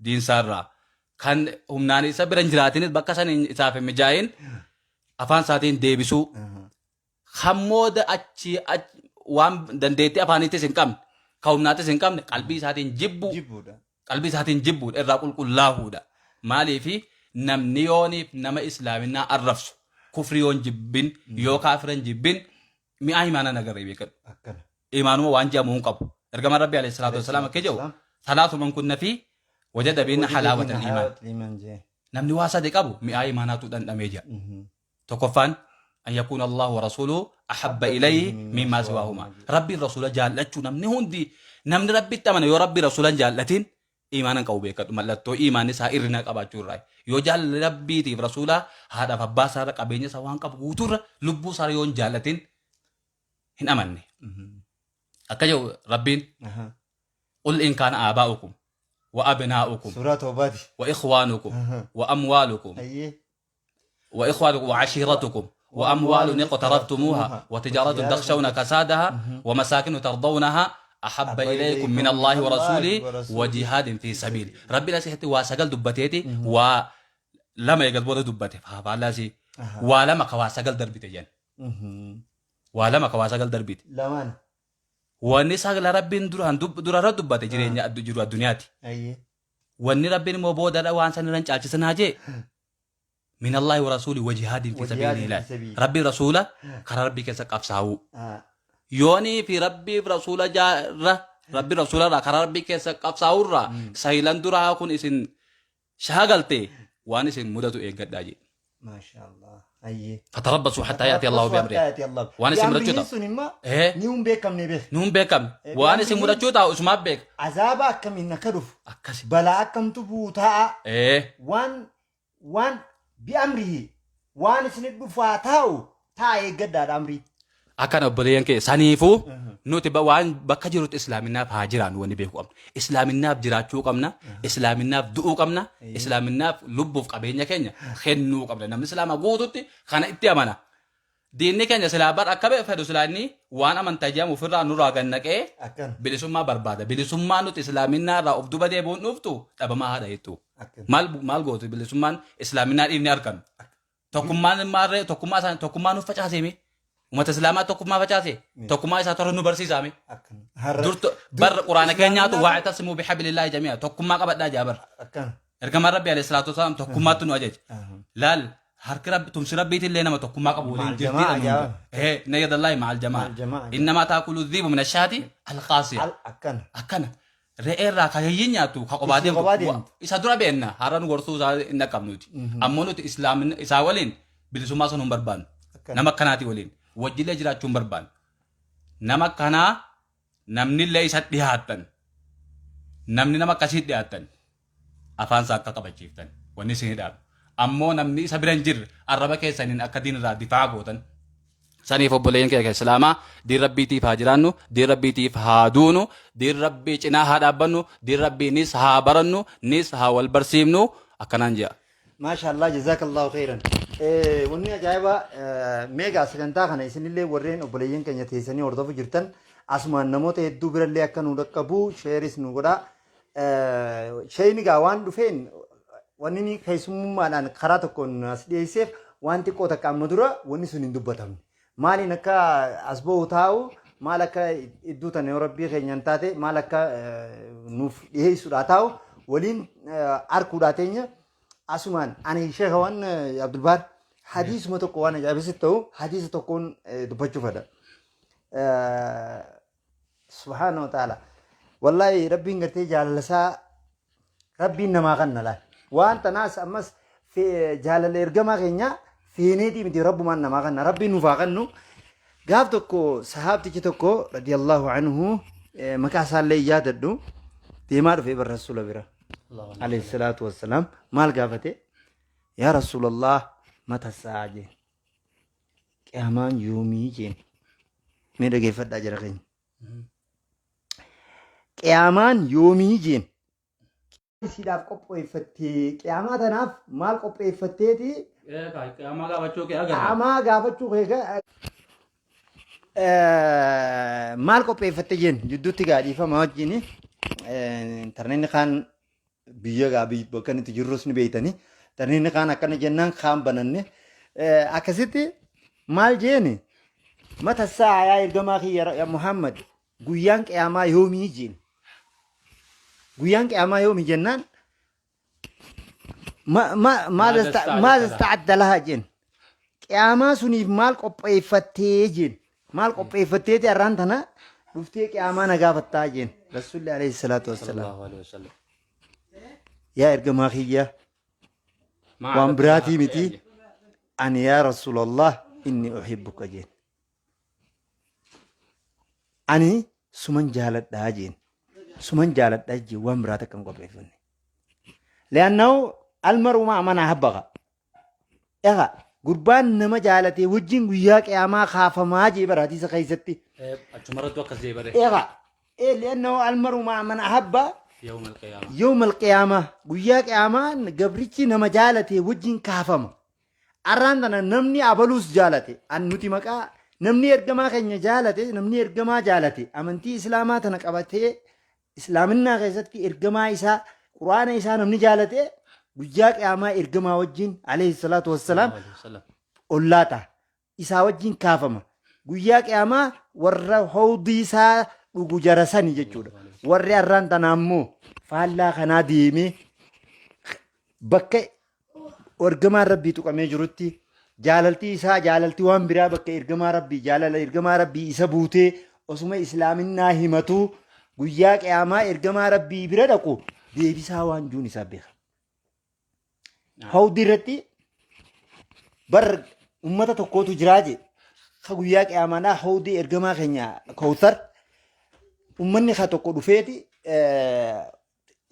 diinsaarraa. Kan humnaan isa bira hin jiraatinis bakka san isaaf hin mijaa'in afaan isaatiin deebisuu. Kan mooda achi waan dandeettii afaaniittis hin qabne kan humnaattis hin qabne qalbii isaatiin jibbuu. Jibbuudha. Qalbii isaatiin jibbuudha irraa qulqullaahuudha. Maaliifi namni yooniif nama islaaminaa arrabsu kufrii yoon jibbin yoo kaafira hin jibbin mi'aa imaanaa hin agarre beekadhu. Akkana. Imaanuma waan jedhamu hin qabu. Ergamaan Rabbii alayhi salaatu wassalaam akka jedhu salaatu man kunna fi wajada bihinna halaawata iimaan. Iimaan jee. Namni waa sadi qabu mi'aa imaanaatu dhandhamee jira. Tokkoffaan an yakuuna Allahu wa rasuuluhu ahabba ilayhi mimmaa siwaahumaa. Rabbiin rasuula jaallachuu namni hundi namni Rabbitti amane yoo Rabbii rasuula hin jaallatin iimaana hin qabu beekadhu mallattoo iimaanni isaa irrina qabaachuu irraa yoo jaalala Rabbiitiif rasuulaa haadhaaf abbaa isaarra qabeenya isaa waan qabu guutuurra lubbuu isaa yoo hin jaallatin hin amanne. Akka jedhu Rabbiin qul in kaana aabaa'ukum wa abnaa'ukum Suuraa toobaati. wa ikhwaanukum wa amwaalukum Ayyee. وإخوانكم وعشيرتكم وأموال اقترفتموها وتجارة تخشون كسادها ومساكن ترضونها أحب إليكم من الله ورسوله وجهاد في سبيله ربي لا سيحتي واسقل دبتيتي ولما يقل بودا دبتي فلا سي ولما كواسقل دربتي جن ولما كواسقل دربتي Lamaan. Wanni sagla rabbiin duraan durarra dubbate jireenya jiru addunyaati. Ayyee. Wanni rabbiin immoo boodadha waan san irra hin caalchisinaa jee min Allaahi wa rasuuli wa jihaadin fi Wa jihaadin sabiilillah. fi sabiili. Rabbii rasuula karaa rabbii keessa qabsaa'uu. Ah. Yoonii fi rabbiif rasuula jaarra rabbi rasuula irraa karaa rabbii keessa qabsaa'uu irraa sahilan duraa kun isin shaagalte waan isin mudatu eeggadhaa jee. Maashaallah. Hayyee. Fatarabbasuu hattaa yaati Allahu bi amrihi. Hatta yaati Allah. Waan isin mudachuu Bi'amrihi ta'a. sun immoo Ee. ni hin beekamne beek. Nuun beekamne. Eh, Waan isin bi'amrihi- mudachuu taa'u isumaaf beeka. Azaaba akkamiin akka dhufu Akkasi. balaa akkamtu bu'u taa'a Ee. waan waan bi'amrihi waan isin dhufaa taa'u taa eeggadhaadha amrii. Akkana obboleeyyan kee saniifuu nuti waan bakka jirutti islaaminaaf haa jiraannu wanni beekuu qabna. Islaaminaaf jiraachuu qabna. Islaaminaaf du'uu qabna. Islaaminaaf lubbuuf qabeenya keenya kennuu qabna. Namni islaamaa guututti kana itti amana. Diinni keenya silaa bar akka fedhu silaa inni waan amantaa jedhamu ofirraa nurraa gad naqee Akkana. bilisummaa barbaada. Bilisummaan nuti islaaminaa irraa of duba deebi'uun dhuftu dhabamaa haadha jettu. Akkana. Maal maal gootu bilisummaan islaaminaa dhiifni argame. Tokkummaan maarree tokkummaa isaanii tokkummaa nuuf facaasee mee? Uummata islaamaa tokkummaa facaase tokkummaa isaa tola nu barsiisaa mee? Akkana. Har'a. Dur bar quraana keenyaatu wa'tasimuu bihablillaahi jamii'a tokkummaa qabadhaa jaa bar. Akkana. Ergamaan Rabbi alayhi salaatu wasalaam tokkummaatti nu ajaje. Laal harki Rabbi tumsi Rabbiitillee nama tokkummaa qabu waliin Ma'al jirti jamaa'a jaa. Eh inna yadallaahi ma'al jamaa. Ma'al jamaa. Innamaa taakulu dhiibu mina shaati alqaasiya. Al akkana. Akkana. Re'ee irraa ka hiyyiin nyaattu ka qobaa Isii deemtu qobaa deemtu. isa dura beenna har'a nu gorsuu isaa hin dhaqqabnuti. Ammoo nuti islaamin isaa waliin bilisummaa sun hin barbaannu. Akkana. Nama akkanaatii waliin wajjillee jiraachuu hin barbaannu. Nama akkanaa namnillee isa dhiyaattan namni nama akkasii dhiyaattan afaan isaa akka qabachiiftan wanni isin hidhaatu. Ammoo namni isa bira hin jirre arraba keessaniin akka diin irraa difaa gootan. Saniif obboleeyyan keenya islaamaa diin rabbiitiif haa jiraannu, diin rabbiitiif haa duunu, diin rabbii cinaa haa dhaabbannu, diin rabbii nis haa barannu, nis haa wal barsiifnu akkanaan je'a. Maashaallah jazakallahu khairan. Wanni ajaa'ibaa meegaa sagantaa kana isinillee warreen obboleeyyan keenya teessanii hordofu jirtan asumaan namoota hedduu birallee akka nu dhaqqabu sheeris nu godhaa. Sheeyni gaa waan dhufeen wanni inni keessummummaadhaan karaa tokkoon as dhiyeesseef waan xiqqoo takka amma dura wanni sun hin dubbatamne. Maaliin akka as ba'u taa'u maal akka iddoo tana yoo rabbii keenyaan taate maal akka nuuf dhiyeessuudhaa taa'u waliin arkuudhaa teenya asumaan ani sheeka waan Abdulbaar hadiisuma tokko waan ajaa'ibsitti ta'u hadiisa tokkoon dubbachuu fedha. Subhaana wa ta'ala. Wallaahi rabbiin gartee jaalala isaa rabbiin namaa kanna laal. Waan tanaas ammas jaalala ergamaa keenya feeneetii miti rabbumaan namaa kanna rabbiin nuuf haa kannu. Gaaf tokko sahaabtichi tokko radiyallahu anhu maqaa isaallee hin yaadadhu deemaa dhufe bar rasuula bira. Alayhi salaatu wassalaam maal gaafate? Yaa rasuulallah mata sa'a jeen. Qiyaamaan yoomii jeen. Mee dhageeffadhaa jara keenya. Qiyaamaan yoomii jeen. Isiidhaaf qopheeffattee qiyaamaa tanaaf maal qopheeffatteeti Qiyaamaa gaafachuu kee agarra. qiyaamaa gaafachuu kee maal qopheeffatte jeen jidduutti gaa dhiifama wajjin intarneetni kaan biyya gaa bakka nuti jirrus ni beeytani intarneetni kaan akkana jennaan kaan bananne akkasitti maal jeeni mata saa yaa ergamaa kiyya ya Muhammad guyyaan qiyaamaa yoomii jeen guyyaan qiyaamaa yoomii jennaan maal ista'adda lahaa jeen qiyaamaa suniif maal qopheeffattee jeen maal qopheeffatteeti har'aan tana dhuftee qiyaamaa na gaafattaa jeen rasuulli alayhi salaatu wassalaam Sallallahu alaihi wasallam. Yaa ergamaa kiyya waan biraatii miti ani yaa rasuulallah inni uhibbuka jeen ani suman jaaladhaa jeen suman jaaladhaa jeen waan biraa takka hin qopheeffanne li'annahu almaru ma'a man ahabbaqa egaa gurbaan nama jaalatee wajjin guyyaa qiyaamaa kaafamaa jee bara hadiisa keessatti Achumarrattu akkas jee bare. egaa li'annahu almaru ma'a man ahabba Yawma alqiyaama. yawma alqiyaamaa guyyaa qiyaamaa gabrichi nama jaalatee wajjin kaafama Arraan tana namni abaluus jaalate an nuti maqaa namni ergamaa keenya jaalate namni ergamaa jaalate amantii islaamaa tana qabatee islaaminaa keessatti ergamaa isaa quraana isaa namni jaalate guyyaa qiyaamaa ergamaa wajjin alayhi salaatu wassalaam ollaa ta'a isaa wajjin kaafama guyyaa qiyaamaa warra hawdii isaa dhugu jara sani jechuudha warri arraan tanaa immoo faallaa kanaa deemee bakka ergamaan rabbii tuqamee jirutti jaalaltii isaa jaalaltii waan biraa bakka ergamaa rabbii jaalala ergamaa rabbii isa buutee osuma islaaminnaa himatuu guyyaa qiyaamaa ergamaa rabbii bira dhaqu deebisaa waan juun isaa beeka. Hawdii irratti Bar ummata tokkootu jiraa jee ka guyyaa qiyaamaadhaa hawdii ergamaa keenya Kawthar ummanni ka tokko dhufeeti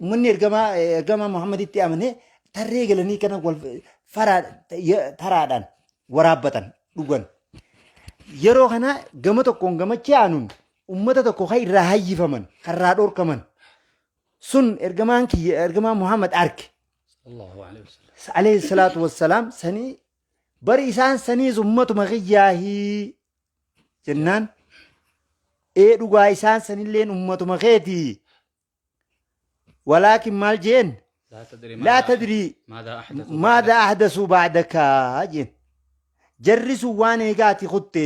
ummanni ergamaa Muhammaditti amane tarree galanii kana wal faraa taraadhaan waraabbatan dhugan. Yeroo kana gama tokkoon gamachi aanuun ummata tokko kan irraa hayyifaman kan irraa dhorkaman sun ergamaan kiyya ergamaa Muhammad arge. Sallallahu alaihi wasallam. Alayhi salaatu wassalaam sanii bari isaan saniis ummatuma kiyyaahii jennaan ee dhugaa isaan sanilleen ummatuma keetii walaakin maal jeen Laa tadri laa tadrii maadhaa ahdathu maadhaa ahdasuu ba'daka jeen jarri sun waan eegaa ati kutte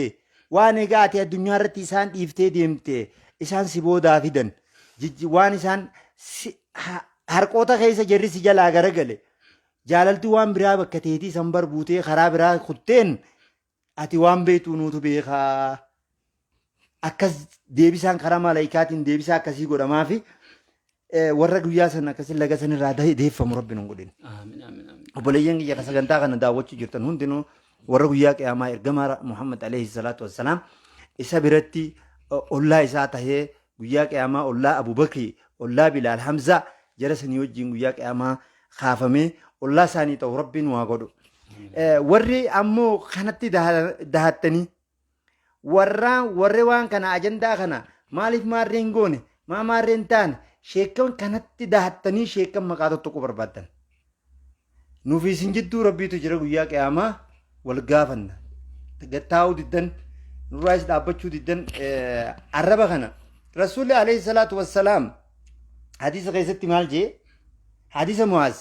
waan eegaa ati addunyaa irratti isaan dhiiftee deemte isaan si boodaa fidan Jijji- waan isaan si- ha- harqoota keessa jarri si jalaa garagale jaalalti waan biraa bakka teetii san bar buutee karaa biraa kutteen ati waan beektuu nuutu beekaa akkas deebisaan karaa malaayikaatiin deebisaa akkasii godhamaafi warra guyyaa san akkasii laga san irraa deeffamu rabbi nun godhin. Aamin aamin aamin. Obboleeyyan kiyya ka sagantaa kana daawwachuu jirtan hundinuu warra guyyaa qiyaamaa ergamaa Muhammad alayhi salaatu wassalaam isa biratti ollaa isaa tahee guyyaa qiyaamaa ollaa Abubakri ollaa Bilaal Hamzaa jara sanii wajjin guyyaa qiyaamaa kaafamee ollaa isaanii ta'u rabbiin waa godhu. Warri ammoo kanatti dahattanii warraa warri waan kana ajandaa kana maaliif maarree hin goone maa maarree hin taane sheekkan kanatti dahattanii sheekkan maqaa tokko barbaaddan. Nuuf isin jidduu rabbiitu jira guyyaa qiyaamaa wal gaafanna. Gattaa'uu diddan nurraayis dhaabbachuu diddan arraba kana. Rasuulli alayhi salaatu wassalaam hadiisa keessatti maal jee hadiisa Mu'aaz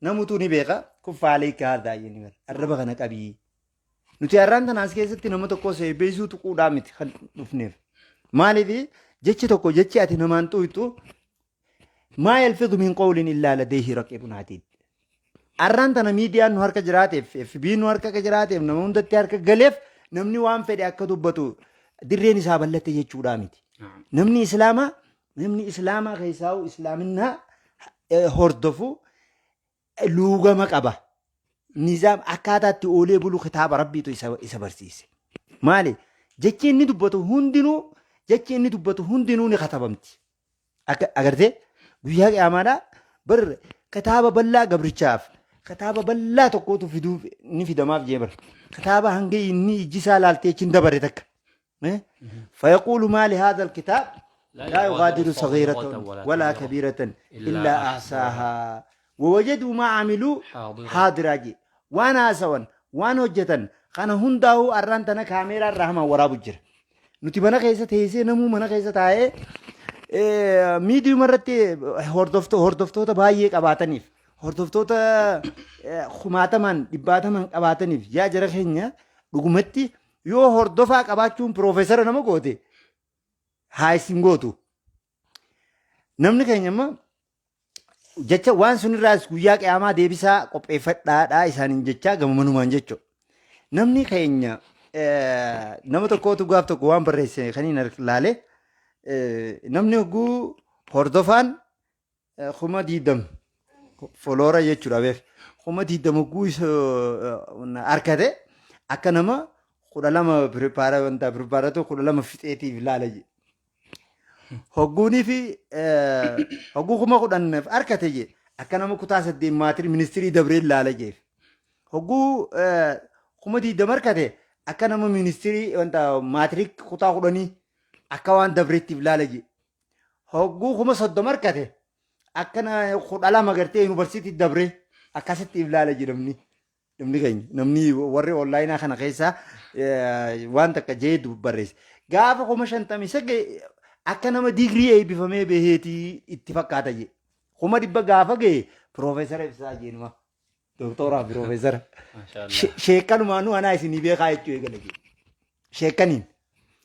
namutu ni beeka kuffa alayka haadhaa jenni bara arraba kana qabii. Nuti har'aan tana as keessatti nama tokko seebeessuu tuquudhaa miti kan dhufneef. Maaliif jechi tokko jechi ati namaan xuqxu maa yalfidu min qawlin illaa ladayhi raqibun atiid. Har'aan tana miidiyaan nu harka jiraateef FB nu harka jiraateef nama hundatti harka galeef namni waan fedhe akka dubbatu dirreen isaa bal'atte jechuudhaa miti. Namni islaamaa keessaa'u islaaminaa hordofu luugama qaba. Nizaam akkaataa itti oolee bulu kitaaba rabbiitu isa barsiise. Maali? Jechi inni dubbatu hundinuu ni katabamti. Akka agartee guyyaa qiyaamaadhaa bar kitaaba bal'aa gabrichaaf kitaaba bal'aa tokkotu fiduu ni fidamaaf jee bar. Kitaaba hanga inni ijji isaa laaltee achi hin dabare takka. فيقول ما لهذا الكتاب لا يغادر صغيرة ولا كبيرة إلا أحصاها ووجدوا ما عملوا حاضرا. حاضرا جي waan haasawan waan hojjetan kana hundaa'uu arraan tana kaameeraa irraa hamaan waraabu jira. Nuti mana keessa teessee namuu mana keessa taa'ee miidiyuma irratti hordoftoota baay'ee qabaataniif hordoftoota kumaatamaan dhibbaatamaan qabaataniif yaa jara keenya dhugumatti yoo hordofaa qabaachuun piroofeesara nama goote haa isin gootu. Namni keenya immoo jecha waan sunirraas guyyaa qiyaamaa deebisaa qopheeffadhaadhaa isaaniin jechaa gammanumaan jechuudha. Namni keenya nama tokkootu gaaf tokko waan barreesse kan hin laale namni hogguu hordofaan 20,000 follower jechuudha beek 20,000 hogguu harkate akka nama 12 wanta preparatory 12 fixeetiif laala jedhe. Hogguunii fi hogguu 10,000 harkate je akka nama kutaa 8 maatiri ministirii dabreen laala jeef. Hogguu 20,000 harkate akka nama ministirii wanta maatirik kutaa 10 akka waan dabreettiif laala je. Hogguu 30,000 harkate akka 12 gartee yuunivarsiitii dabree akkasittiif laala je namni. Namni keenya namni warri onlaayinaa kana keessa waan takka jee barreesse. Gaafa 50,000 isa ga'e akka nama digirii eebbifamee baheetii itti fakkaata jee. 100,000 gaafa ga'e piroofeesara ibsaa jeenuma. Dooktoraa piroofeesara. Maashaallah. Sheekkanumaanuu anaa isinii beekaa jechuu eegale jee. Sheekkaniin.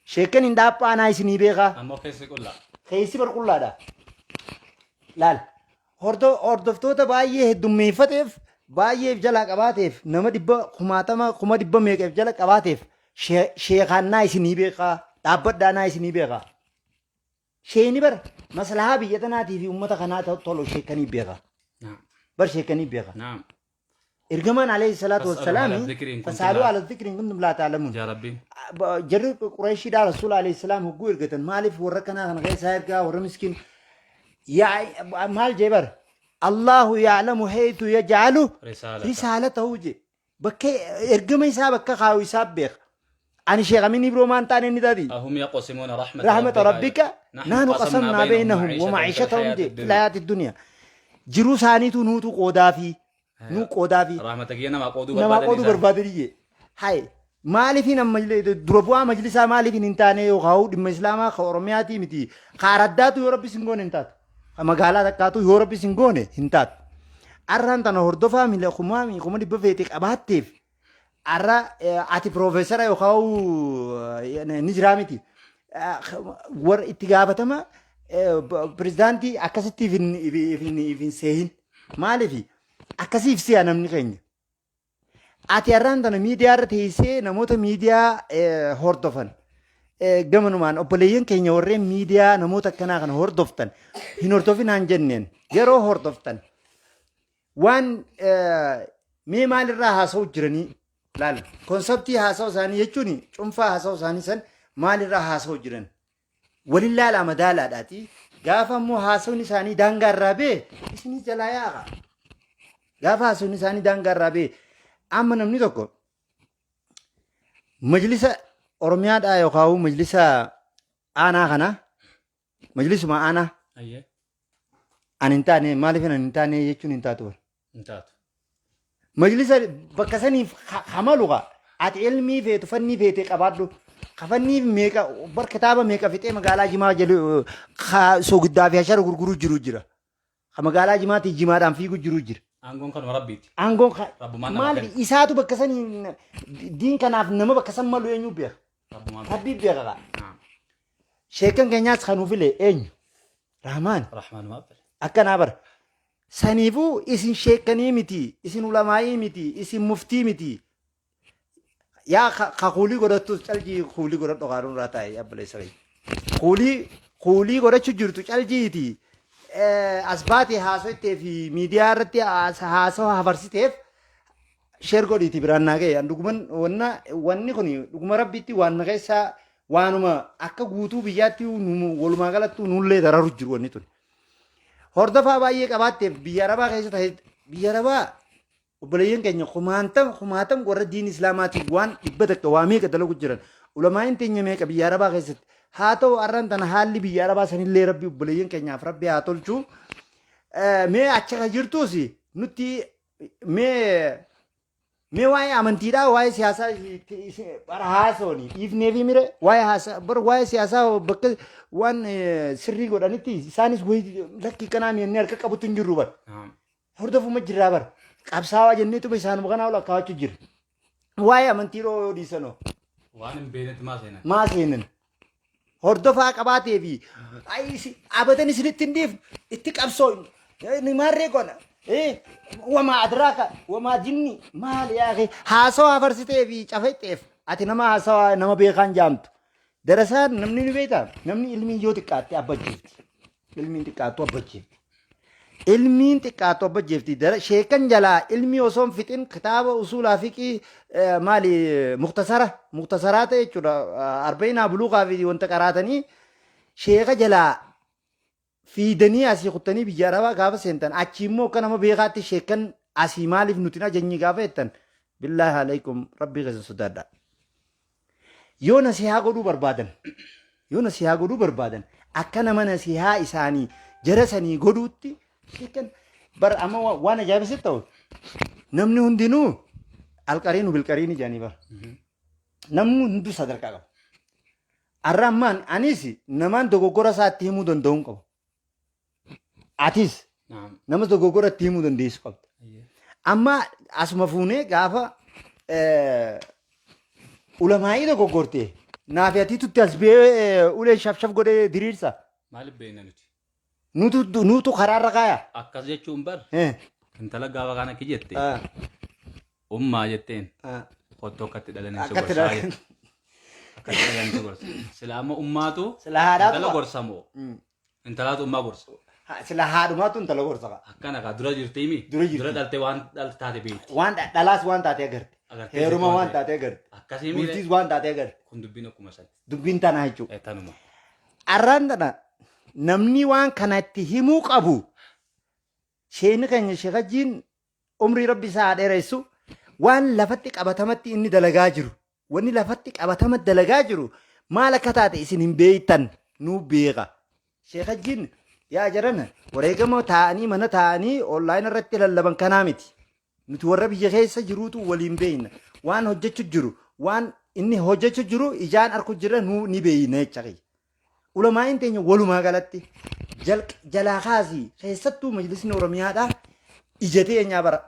Sheekkaniin dhaaphaa anaa isinii beekaa. Ammoo keessi qullaa. Keessi barqullaadha. Laal. Hordoftoota baay'ee heddummeeffateef baay'eef jalaa qabaateef nama dhibba kumaatama kuma dhibba meeqeef jala qabaateef sheekaannaa isinii beekaa dhaabbadhaanaa isinii beekaa. Sheeni bara maslahaa biyya tanaatii fi uummata kanaa tolu sheekanii beekaa. Naam. Bar sheekanii beekaa. Naam. Ergamaan alayhi salaatu Fas'alu wassalaami ala dhikri in kuntum fasaaluu laa ala dhikri in kuntum laa ta'lamuun. Yaa Rabbi. Jarri Qureeshiidhaa Rasuula alayhi salaam hogguu ergatan maaliif warra kanaa kana keessaa ergaa warra miskiin yaa maal jee bara Allahu ya'lamu haythu yaj'alu Risaalata. risaalatahu jee bakka ergama isaa bakka kaayu isaa beeka. Ani Sheekh Amin Ibroo maan taane inni taati. أهم يقسمون رحمة رحمة ربك ربك نحن قسمنا بينهم ومعيشتهم في الحياة الدنيا. Jiruu isaaniitu nuutu qoodaafi nuu qoodaafi Rahmata kiyya namaa qooduu namaa barbaadanii qooduu isaan. barbaadanii jee. Hay maaliifin amma dura bu'aa majlisaa maaliifin hin taane yookaan dhimma islaamaa ka Oromiyaatii miti ka araddaatu yoo rabbi sin goone hin taatu ka magaalaa takkaatu yoo rabbi sin goone hin taatu. Arraan tana hordofaa mila kumaa kuma dhibba feete qabaatteef arra ati piroofeesara yookaan ni jiraa miti. Warra itti gaafatama pirezidaantii akkasitti if hin seehin. Maaliif akkasiif si'a namni keenya. Ati har'aan tana miidiyaa irra teessee namoota miidiyaa hordofan gamanumaan obboleeyyan keenya warreen miidiyaa namoota akkanaa kana hordoftan hin hordofinaan jenneen yeroo hordoftan waan mee maalirraa haasa'u jiranii laala konseptii haasa'u isaanii jechuun cuunfaa haasa'u isaanii san maalirraa haasa'u jiran walin laalaa madaalaadhaati gaafa immoo haasawni isaanii daangaarraa bee isinis jalaa yaa'a gaafa haasawni isaanii daangaarraa bee amma namni tokko majlisa Oromiyaadhaa yookaan majlisa aanaa kana majlisuma aanaa Ayyee. ani hin taane maaliif ani hin taane jechuun hin taatu bara. Hin taatu. Majlisa bakka saniif hamalu gaa ati ilmii feetu fannii feete qabaadhu kafannii meeqa bar kitaaba meeqa fixee magaalaa jimaa jedhu soogiddaa fi hashara gurguruu jiru jira. Ka magaalaa jimaatii jimaadhaan fiigu jiru jira. Aangoon kanuma Rabbiiti. Aangoon Rabbumaan nama maaliif kenna. isaatu bakka saniin diin kanaaf nama bakka san malu eenyu beeka. Rabbumaan beeka. Rabbii beeka gaa. Naam. Sheekan keenyaas kan nuuf file eenyu? Rahmaan. Rahmaanumaa file. Akkanaa bara. Saniifuu isin sheekanii miti, isin ulamaa'ii miti, isin muftii miti. Yaa ka kuulii godhattus caljii kuulii godhadhu qaaruun irraa taa'e abboleessa kiyya. Kuulii kuulii godhachuu jirtu caljiiti. As baatee haasoittee fi miidiyaa irratti haasawa hafarsiteef sheer godhiiti biraan naa ga'e. An dhuguman wanna wanni kun dhuguma rabbiitti waan na keessaa waanuma akka guutuu biyyaatti walumaa galattuu nullee dararu jiru wanni tun. Hordofaa baay'ee qabaatteef biyya Arabaa keessa ta'e biyya Arabaa obboleeyyan keenya kumaantam kumaatam warra diin islaamaatiif waan dhibba takka waa meeqa dalagu jiran ulamaa'in teenya meeqa biyya Arabaa keessatti haa ta'u arran tana haalli biyya Arabaa sanillee rabbi obboleeyyan keenyaaf rabbi haa tolchu. Mee achi ka jirtuus nutti mee mee waa'ee amantiidhaa waa'ee siyaasaa bara haasooni dhiifnee fi mire waa'ee haasaa bara waa'ee siyaasaa bakka waan sirrii godhanitti isaanis wayii lakkii kanaa mi'anni harka qabutti hin jirru bara. Hordofuma jirraa bara. Qabsaawaa jenneetuma isaanuma kanaa ol akkaawachuu jira. Waa'ee amantii yoo dhiisanoo Waan hin beeknetti maa seenan? Maa seenan? Hordofaa qabaatee fi abadan isinitti hin dhiifnu itti qabsoo ni maarree goona. Wamaa adraaka wamaa jinni maal yaa haasawaa hafarsitee fi cafexxeef ati nama haasawaa nama beekaan jaamtu. Darasaan namni ni beektaa namni ilmiin yoo xiqqaatte abbachiifti. Ilmiin xiqqaattu abbachiifti. Ilmiin xiqqaattu abbachiifti. Sheekan jalaa ilmii osoo hin fixin kitaaba usuulaa fiqii maali muktasara muktasaraa ta'e jechuudha. Arba'inaa buluuqaa fi wanta qaraatanii sheeka jalaa fiidanii asii kuttanii biyya arabaa gaafa seentan achii immoo akka nama beekaatti sheekan asii maaliif nuti hin ajajnyi gaafa jettan billaahi alaikum rabbii keessan sodaadha. Yoo nasihaa godhuu barbaadan yoo nasihaa godhuu barbaadan akka nama nasihaa isaanii jara sanii godhuutti sheekan bar amma waan ajaa'iba sitti ta'u namni hundinuu alqariinu bilqariini jedhanii bar namni hunduu sadarkaa qaba. Arra ammaan anis namaan dogoggora isaa itti himuu danda'uun qabu. Atis Naam. nama dogoggora itti himuu dandeessu qabda. Amma asuma fuunee gaafa ulamaa'ii dogoggorte naafi atiitutti as ba'ee ulee shafshaf godhee diriirsa. Maaliif beekna nuti? Nutu nutu karaarra kaaya. Akkas jechuun bar Eh, intala gaafa kana akki jette ah, ummaa jetteen ah. Kottu akkatti dhalanii si Akkatti gorsaa dhalanii. jette. Akkatti dhalanii si gorsa. Sila amma ummaatu Sila haadhaatu intala qaba. gorsa moo intalaatu ummaa gorsa. Sila haadhumaatu intala gorsa kaa. Akkana kaa dura jirtiimi. Dura jirti. Dura dhaltee waan dhalte taate beekti. Waan dhalaas waan taate agarte. Agartee Heeruma waan waan taate agarte. Akkasii miire. Bultiis waan taate agarte. Kun dubbiin akkuma san. Dubbiin tanaa jechuudha. Tanuma. Arraan tana namni waan kana itti himuu qabu sheeni keenya Sheekh Hajjiin umrii Rabbi isaa haa dheeressu, waan lafatti qabatamatti inni dalagaa jiru, wanni lafatti qabatama dalagaa jiru maal akka taate isin hin beektan, nuu beeka. Sheekh Hajjiin yaa jarana wareegama taa'anii mana taa'anii online irratti lallaban kanaa miti. Nuti warra biyya keessa jiruutu waliin beekna. Waan hojjechu jiru, waan inni hojjechu jiru ijaan arku jira, nuu ni beekna jecha kiyya. Ulamaa'iin teenya walumaa galatti jalaa kaasii keessattuu majlisni Oromiyaadhaa ija teenyaa bara.